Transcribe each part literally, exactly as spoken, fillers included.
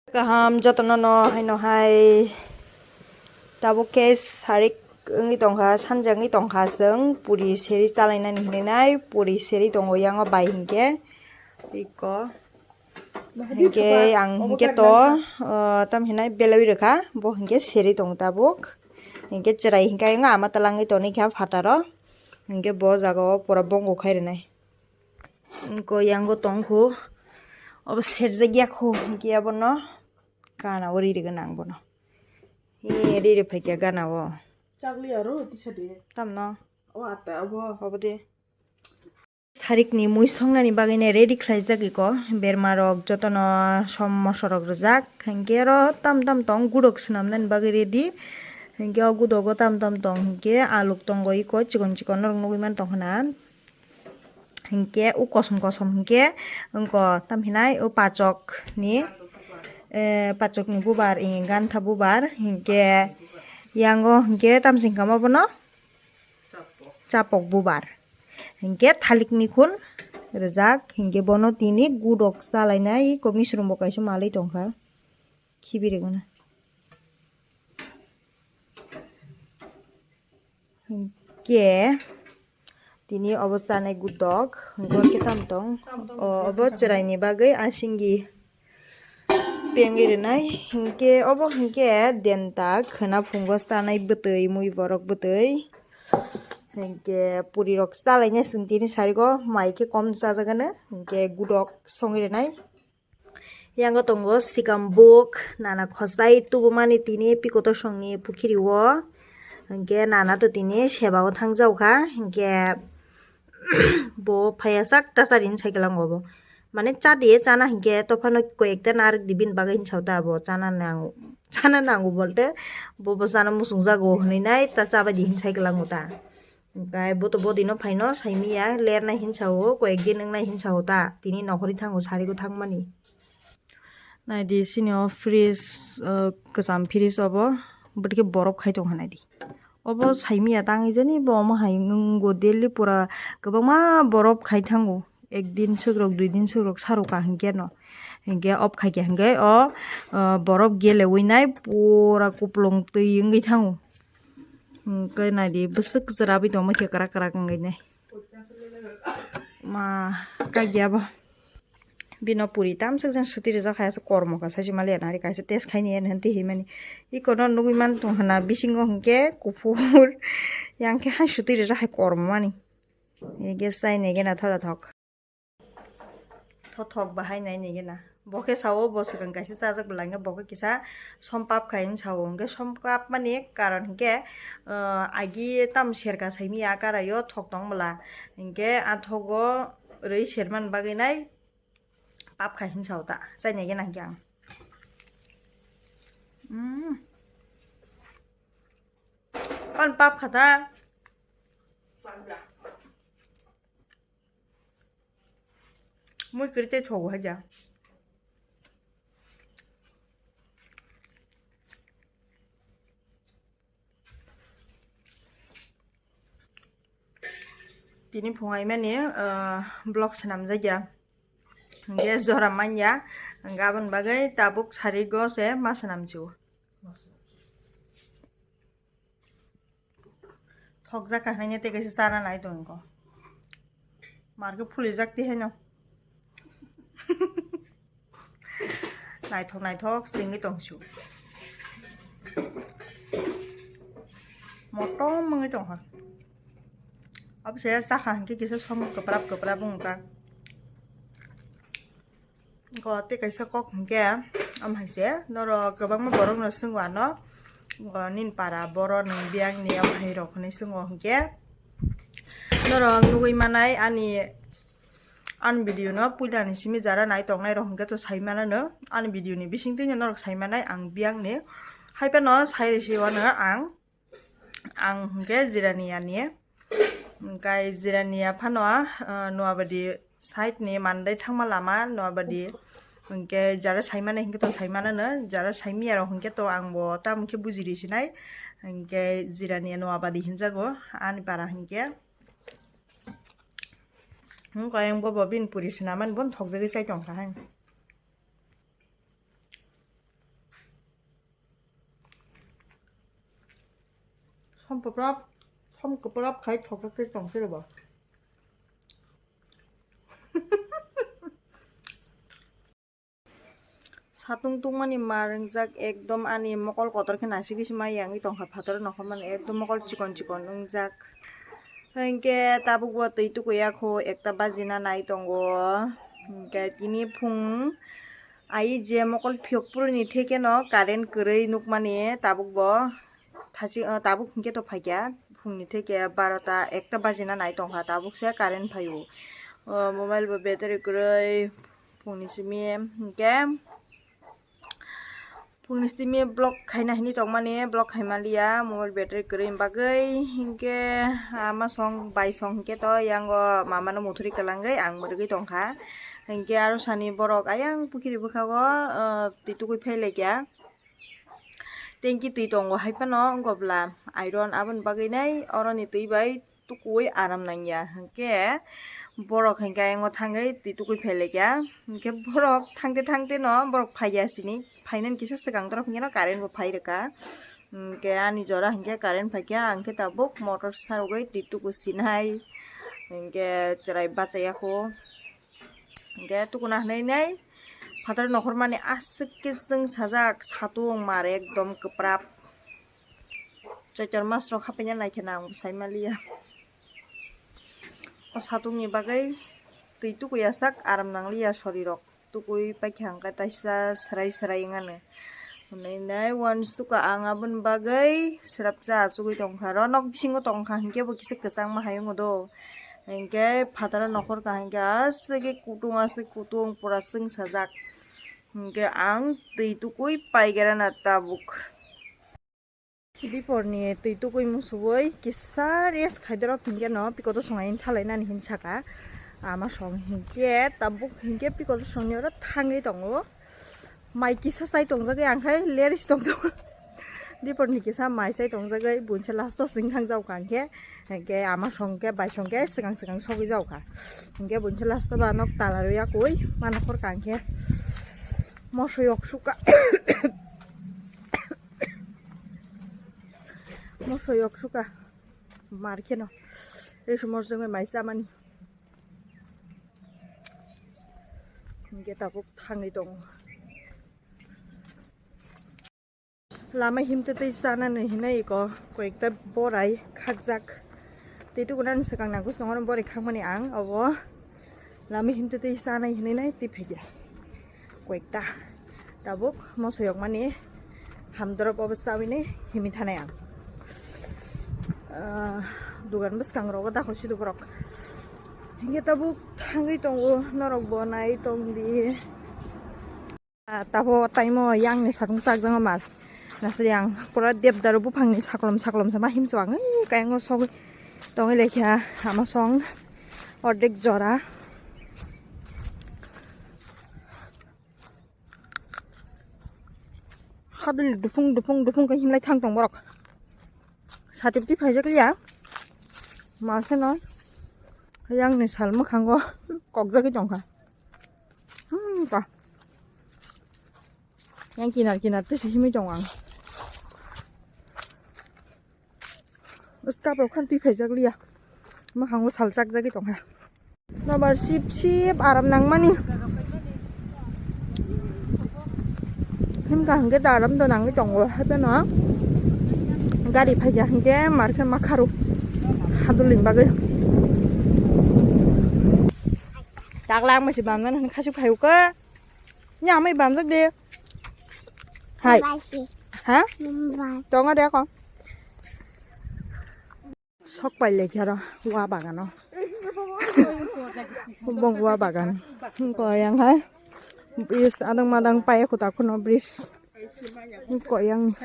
Kaham jotono no haino hai tabuk khe sarik wngwi tongkha, sanja wngwi tongkha, chwng puri seri chalainani hinwi nai puri seri tongo yango bai hinkhe iko hinkhe ang hinkhe to tam hinai belai rwkha bo hinkhe seri tongo tabuk hinkhe chwrai hinkhe ayang ama twlangwi tongwi kha phataro hinkhe bo jaga o pura bongo khai rwnai. Wngkha yango tongkhu. Obo serjak ya khu, hinkhe abono gana o ri rwgwna ang bono. He ri rw phaikha gana o. Chakli aro tisa de. Tamno? O ata abo. Obo de. Sarikni mui songnani bagwi nai ready khlaijak iko. Berma rok jotono som moso rok rwjak. Hinkhe oro tam tam tong gudok swnamnani bagwi ready. Hinkhe o gudogo tam tam tong hinkhe aluk tongo iko chikon chikon norok nugwi man tongkha na. Hinkhe o kosom kosom hinkhe wngkha tam hinai o pachok ni, eh, pachok ni bubar, eh, gantha bubar hinkhe yango hinkhe tamsing kama bono chapok bubar hinkhe thalik mikhun rwjak hinkhe bono tini gudok chalainai iko misrung bo kaisa malwi tongkha khibi rwgwna. Hinkhe tini obo chanai gudok, hinkhe tam tong, o, obo chwraini bagwi asingwi pengwi rwnai, hinkhe obo hinkhe denta khwna phungo chanai bwtwi, mui borok bwtwi, hinkhe puri rok chalainai chwng tini sarigo mai khe kom chajagano, hinkhe gudok songwi rwnai. Yango tongo sikam buk nana khosai tubumani tini pikoto songni pukhiri o. Hinkhe nana to tini seba o thangjago kha. Hinkhe bo phaiya sak ta chadi hinwi sai kwlango bo. Mane chadi chana hinkhe tophano koi ekta narwk di bini bagwi hinwi sao ta bo chana nango. Chana nango bolte bo bo chana muchungjago hinwi nai ta chabaidi hinwi sai kwlango ta. Hinkhe bo to bodino phaino saimiya lernai hinwi sao koi ekdin wngnai hinwi sao ta tini nokhorwi thango sarigo thangmani. Naidi sini o fridge, uh, kwcham fridge obo, bwdikhe borop khai tongkha naidi. Obo saimiya tangwi jani bo omo hai wnggo daily pura kwbangma borop khai thango. Ekdin swkrok, duidin swkrok sarokha hinkhe no. Hinkhe off khaikha hinkhe o, uh, borop gelewi nai pura kuplung twi wngwi thango. Hinkhe naidi bwswk kwchwrabwi tongma khe kwrak kwrak wngwi nai. Ma kagya bo. Bino puri tamsok jang suti rijak hai asa kormo ka sachi mali anari kaisa test khaini en hanti himani. Iko no nugui man tong hana bisingo hinkhe kuphur. Yang khe hai suti rijak hai kormo mani. Ege sai nege na thola thok. Thothok bahai nai nege na. Bo khe sao bo swkang kaisa chajak bwla hinkhe bo khe kisa som pap khai hinwi sao. Hinkhe som pap mani karon hinkhe, ah, agi tam serka saimi ya karaio thok tong bwla. Hinkhe a thogo rwi sermani bagwi nai pap khai hinwi sao ta. Chai nege na hinkhe ang. Mm. Pan pap kha ta. Mui kwrwi tei thogo haja. Tini phungai mani, ah, vlog swnamjakya. Hinkhe jora manya, hinkhe aboni bagwi tabuk sarigo se ma swnamsio. Thokjak kha hinwi tei kaisa chana nai tongkho. Markhe phulijak tei haino. Naithok naithok stingwi tongsu. Motom wngwi tongkha. Abose chakha hinkhe kisa som kwprap kwprap wngkha. Go tei kaisa kok hinkhe, am hai se, norok kwbangma borok no swngo ano, go nini para boro nwng biyang ni am hai rok hinwi swngo hinkhe, norok nugui manai ani, ani video no puila ni simi jara nai tongnai rok hinkhe to sai mano no, ani video ni bising twi no norok sai manai ang biyang ni, hai phano sai risi wano ang. Ang hinkhe jirani yani, hinkhe jirani ya phano, ah, Noabadi side ni mandai thangma lama Noabadi hinkhe jara saimani hinkhe to saimano no, jara saimiya rok hinkhe to ang bo tamo khe bujiri sinai, hinkhe jirani ya Noabadi hinjago ani para hinkhe. Hinkhe ang bo bo bini puri sinamani bo thokjagwi chai tongkha hai. Som koprop, som koprop khai thoktok khe tong phiro bo. Satung tungmani mar wngjak ekdom ani mokol kotor khe naisik isi mai yangwi tongkha phataro nokhormani ekdom mokol chikon chikon wngjak. Hinkhe tabuk bo twi tukuya kho ekta bajina nai tongo. Hinkhe tini phung ai je mokol phiyok phuruni thekeno current kwrwi nukmani tabuk bo. Thaching, ah, tabuk hinkhe to phaikya, phungni theke barota ekta bajina nai tongkha, tabuk se current phaio. Ah, mobile bo battery kwrwi, phungni simi hinkhe, phungni simi block khaina hinwi tongmani, block khaimaliya, mobile battery kwrwi bagwi, hinkhe, ah, ama song bai song hinkhe to yango mamano muthuri kwlangwi ang mwrwgwi tongkha. Hinkhe aro sani borok ayang pukhiri bwkhago, ah, twi tukui phailaikya. Tanki twi tongo hai phano wngkha bwla iron aboni bagwi nai oroni twi bai tukui aram nangya. Hinkhe borok hinkhe ayang o thangwi twi tukui phailaikya. Hinkhe borok thangte thangte no borok phaiya sini. Phainani kisa swkang dorop hinkhe no current bo phai rwkha. Hinkhe ani jora hinkhe current phaikha, ang khe tabuk motor sarogwi twi tuku sinai. Hinkhe chwrai bachaya kho. Hinkhe tukuna hinwi nai phatar nokhormani aswk khe chwng sajak satung mar ekdom kwprap. Choitor masrok haphaina naikhe na ang bwsai maliya. O satungni bagwi twi tukuya sak aram nangliya sorirok. Tukui paikha hwnkhe taisa swrai swrai wngano. Hwnwi nai uansukha ang aboni bagwi swrapsa achugwi tongkha. Oro nok bisingo tongkha hinkhe bo kisa kwchangma hai wngo do. Hinkhe phataro nokhorkha hinkhe aswk khe kutung aswk kutung pura chwngsajak. Hinkhe ang twi tukui paigerana tabuk. Biporni twi tukui musuwi kisa rest khaidorok hinkhe no pikoto songai thalai nani hin saka. Ama song hinkhe tabuk hinkhe pikoto songni oro thangwi tongo. Mai kisa chai tongjagwi ang khai leris tongjago. Biporni kisa mai chai tongjagwi bunse last o swing thang jago ang khe. Hinkhe ama song khe bai song khe swkang swkang sogwi jago kha. Hinkhe bunse last o ba nok tala rwya koi ma nokhor kha ang khe. Moso yok suka. Moso yok suka. Mar kheno. Ei somos dengme mai chamani. Hinkhe tabuk thangwi tongo. Lama himtwi twi chanani hinwi iko koyekta borai khakjak. Twi tukunani swkang nangkuk songoro borai khakmani ang obo. Lama himtwi twi chanai hinwi nai twi phaikha. Koyekta. Tabuk moso yokmani hamdorop obo chawini himwi thanai ang. Ah, dugan bwskangrogo dakhor sidu borok. Hinkhe tabuk thangwi tongo norokbo nai tongdi. Ah, tabo taimo yangni sakung chakjangma mal. Nasri ang pura debdaru buphangni saklom saklom sama himchu ang ei kayango sogwi tongwi lekha ama song ordek jora. Hadul dupung dupung dupung khe himlai thang tong borok. Satipti phaijak liya. Malkheno yangni sal mwkhango kokjagwi tongkha. Hmm, pa. Yang kinar kinar tei se himwi tongo ang. Bwskap rok khan twi phaijak liya. Mwkhango sal chakjagwi tongkha. Nobar sip sip aram nangmani. Himkha hinkhe da aram da nangwi tongo. Hapheno gari phaikha hinkhe markhe makharu. Hadulni bagwi. Takla ang masi bamnani khasik phaio khe. Nya amai bamjak de. Hai. Mumbai se. Ha? Mumbai. Tongo de ko. Sok pai le khero wa bagano. Bong wa bagan. Ko yang hai. Bris adang madang pai ko ta kuno bris. Ko yang.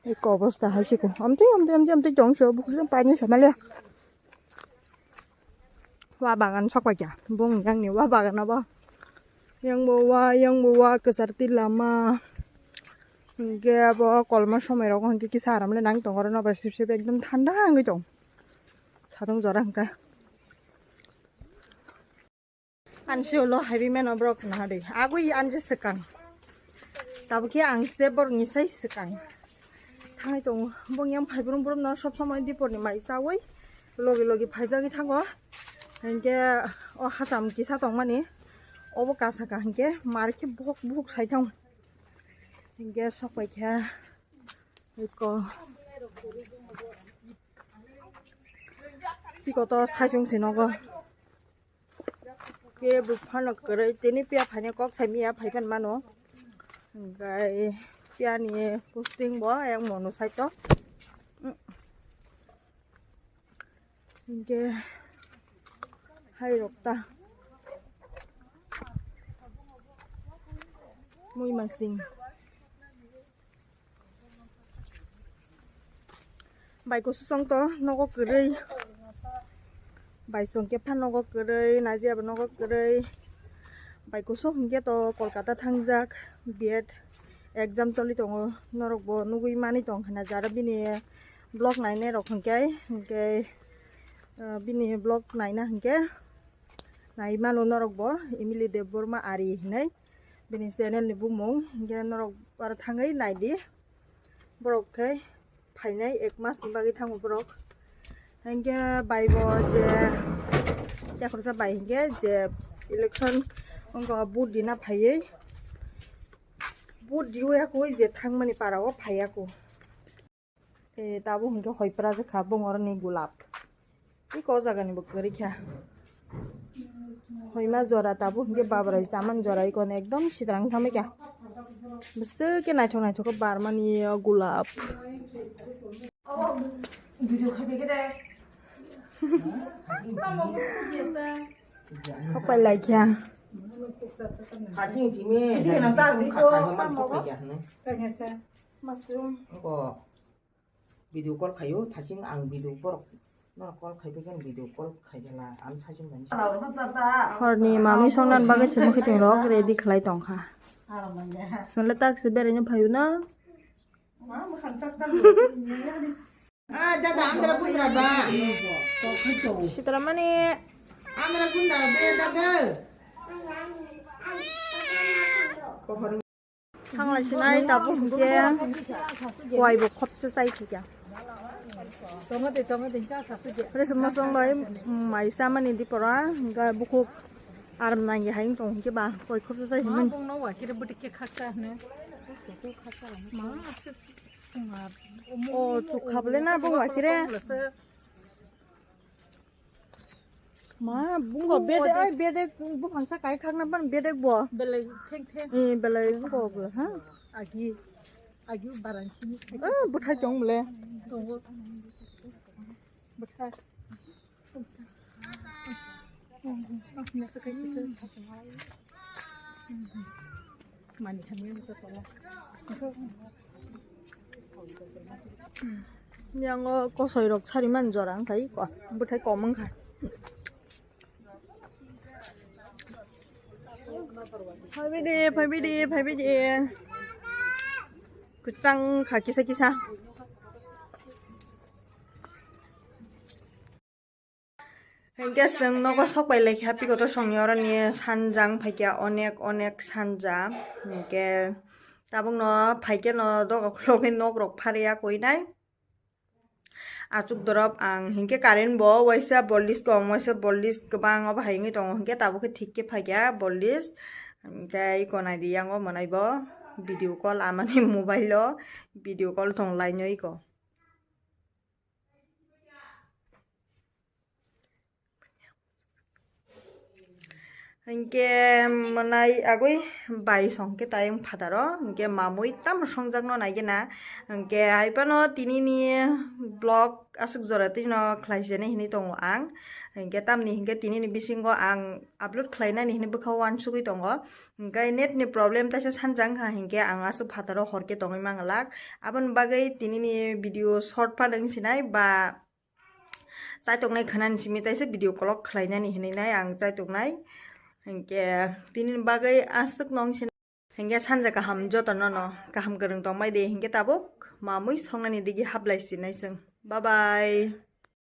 Eko obosta hai siko. Amtwi, amtwi, amtwi, amtwi tong so, buku jang pani sama le. Wa bagan sok paikya. Bung yang ni wa bagan abo. Yang bo wa, yang bo wa, kesar ti lama. Hingke abo kolma somoi rok hingke kisa aram le nang tong oro no bai sip sip ekdom thanda wngwi tong. Satung jora hingka. Ansi ulo highway man o borok naha de. Agwi anje swkang. Tabukhe ang se borok ni sai swkang. Thangwi tongo. Bong yang phai brum brum no sob somoi dipor ni mai chawi logi logi phaijagwi thango. Hinkhe o hacham kisa tongmani obo kasaka hinkhe mar khe buhuk buhuk sai thango. Hinkhe sok pai khe eko piko to sai chwng si nogo. Ke buphano kwrwi tini piya phaina kok sai miya phai phan mano. Hinkhe piya ni posting bo yang mono sai to. Hinkhe hai rok ta mui masing. Bai kusu song to nogo kwrwi. Bai song khe phan nogo kwrwi, naji abo nogo kwrwi. Bai kusu hinkhe to Kolkata thangjak, B Ed exam choli tongo, norok bo nugwi mani tong khna jara bini vlog nainai rok hinkhe, hinkhe, ah, bini vlog naina hinkhe nai mano norok bo Emily Debbarma ari hinwi bini channel ni bumung, hinkhe norok aro thangwi naidi. Borok khe phainai ek mas ni bagwi thango borok. Hinkhe bai bo je yakhorsa bai hinkhe je election wngkha vote dina phaiwi vote diwi yakhwi je thangmani para o phaiyaku. E, tabuk hinkhe hoi project kha bongor ni gulap. Iko jaga ni bo kwrwi kha. Hoima jora tabuk hinkhe babrai chaman jora iko no ekdom sidrang thamwi kha. Bwswk khe naithok naithok khe barmani o gulap. Video khabi khe de. Sopai lai kha. Khasing simi. Video na ta video. Mushroom. Ko. Video call khayo, thasing ang video borok no call khai phaikhe video call khai khala ang saichung mani. Horni mamwi songnan bagwi se mwkhwtwng rok ready khlai tongkha. Swngle tak se beraino phaio na. Ah, dada, andra kundra da. Sitramani. Andra kundra de, dada. Thanglai sinai tabuk hinkhe kuai bo khopsa chai thikya. Tongo de, tongo de, hinkhe asa suje. Ore se mosong bai, mm, mai chamani dipora, hinkhe bukhuk aram nangya hai wng tong hinkhe ba koi khopsa chai hinmani. Ma bongno wakire bwtwi khe khaksa hwne. Ma aswk ma. O chukha bole na bong wakire. Ma, bungo bedek, ai, bedek, buphang sa kai khakna ban bedek bo. Belai theng theng. Eh, belai bungo bo, ha? Agi, agi baransi ni. Ah, buthai chong bole. Tongo. Buthai. Mani khamya buta tola. Yango kosoi rok sari man jora wngkha iko, bwthai kom wngkha. Phaibidi, phaibidi, phaibidi. Kwchang kha kisa kisa. Hinkhe chwng nogo sok pai lai kha, pikoto songni oroni sanjang phaikha, onek onek sanja. Hinkhe tabukno phaikhe no doga khulogwi nok rok phariya koinai. Achuk dorop ang hinkhe current bo waisa voltage kom, waisa voltage kwbang obo hai wngwi tongo, hinkhe tabuk khe thik khe phaikha voltage. Hinkhe iko naidi yango mwnai bo video call amani mobile o video call tong laino iko. Hinkhe mwnai agwi bai song khe tayung phataro, hinkhe mamui tamo songjakno naigena. Hinkhe hai phano tinini vlog aswk jora twino khlai se hinwi tongo ang. Hinkhe tamni hinkhe tinini bisingo ang upload khlainani hinwi bwkha uansugwi tongo. Hinkhe net ni problem taisa sanjak wngkha, hinkhe ang aswk phataro hor khe tongwi manglak. Aboni bagwi tinini video short phano wng sinai ba chaituknai khwnani simi taisa video call khlainani hinwi nai ang chaituknai. Hinkhe tinini bagwi aswk nong sinai. Hinkhe sanja kaham jotono no kaham kwrwng tongbai di, hinkhe tabuk mamui songnani digi hablai sinai chwng. Bye bye.